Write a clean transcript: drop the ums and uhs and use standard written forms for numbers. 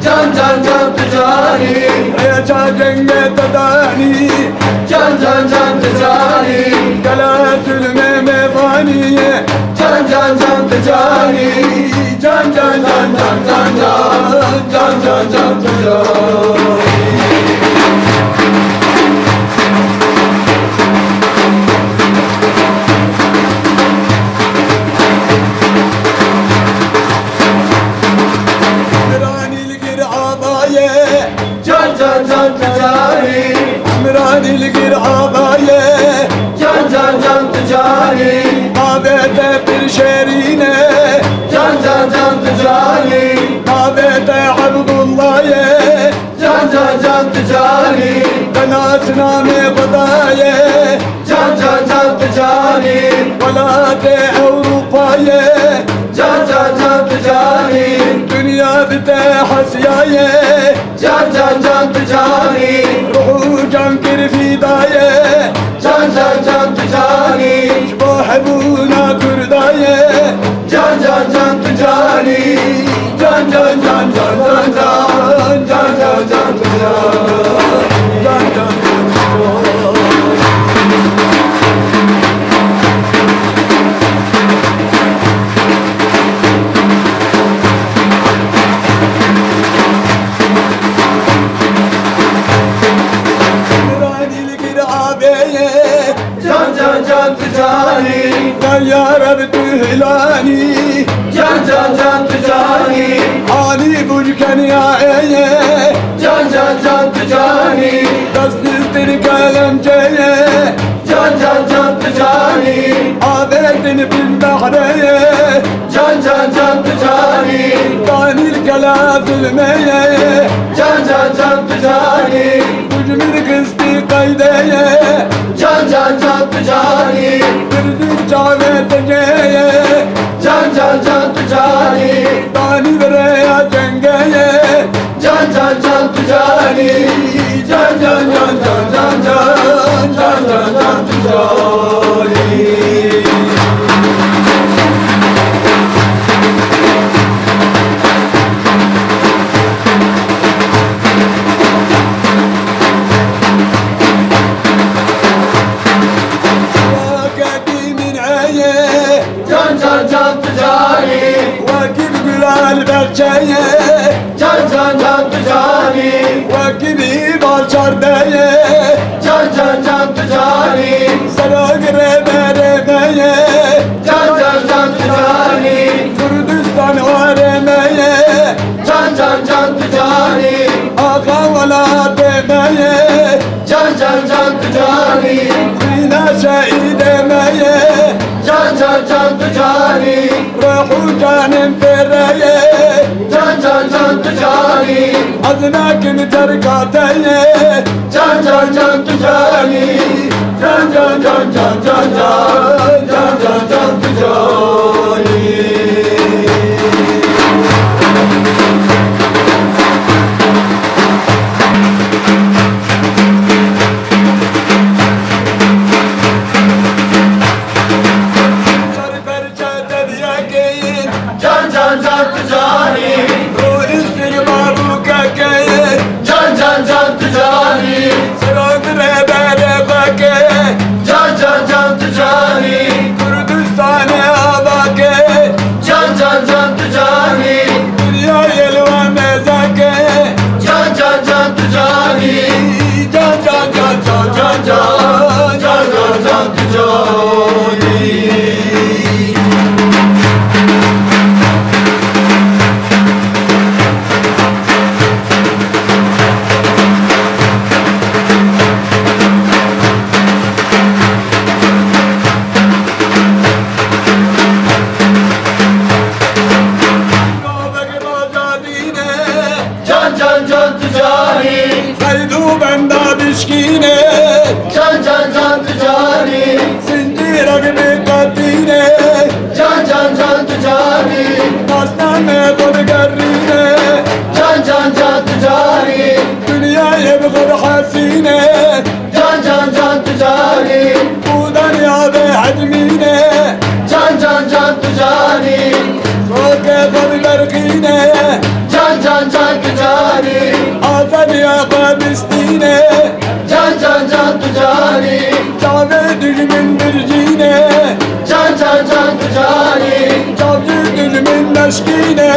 Can can can ticari. Ya cenge tadani. Can can can ticari. Galatül memevaniye. Can can can ticari. Can can can can can can can can can ticari. Can can can ticari. Mirani القرعة. Can can can ticari. Mabete bir şerine. Can can can ticari. Mabete Abdullah'ye. Can can can ticari. Benasına me Kudaye. Can can can ticari. Velate Avrupa'ye. Can can can ticari. Dünya bite hasiyaye. Can can can ticari. Ruhu can kirfidaye. Can can can ticari. Şbahebuna kurdaye. Can can can ticari. Can can can can can can can can can ticari. Can can can. Can can can ticari. Ya Rabbi tühlani. Can can can ticari. Ali bucken ya eye. Can can can ticari. Tasdistir kalemceye. Can can can ticari. Abedin bil bahreye. Can can can ticari. Tanil kala zulmeye. Can can can ticari. Bucmir kıstı kaydeye. Can can can ticari. Birdi çaveteceye. Can can can ticari. Tani vereya cengeye. Can can can ticari. Can can can can can can can can can ticari. Can can can ticari. Vakip gülal berçeye. Can can can ticari. Vakip ibal çardeye. Can can can ticari. Saragre beremeye. Can can can ticari. Kürdistan varemeye. Can can can ticari. Aka vala demeye. Can can can ticari. Zina şehidemeye. Can can can ticari. Ruhu canım pereye. Can can can ticari. Aznakim terkateye. Can can can ticari. Can can can can can can can can can ticari. Can can can ticari. Can can can ticari. Can can can ticari. Can can can ticari. Can can can ticari. Can can can can can can Can can can ticari. Can can can ticari. Haydu benda bişkine. Can can can ticari. Zincir gibi katine. Can can can ticari. Aslanı kodgarine. Can can can ticari. Dünyayı bgır hasine. Can can can ticari. Budan ya be hadmine. Can can can ticari. Soke kodgargine. Can can can Tu carî. Azadiya xwe bistîne. Can can can tu carî. Çavê dijmin birjîne. Can can can tu carî. Çavê dijmin neşkîne.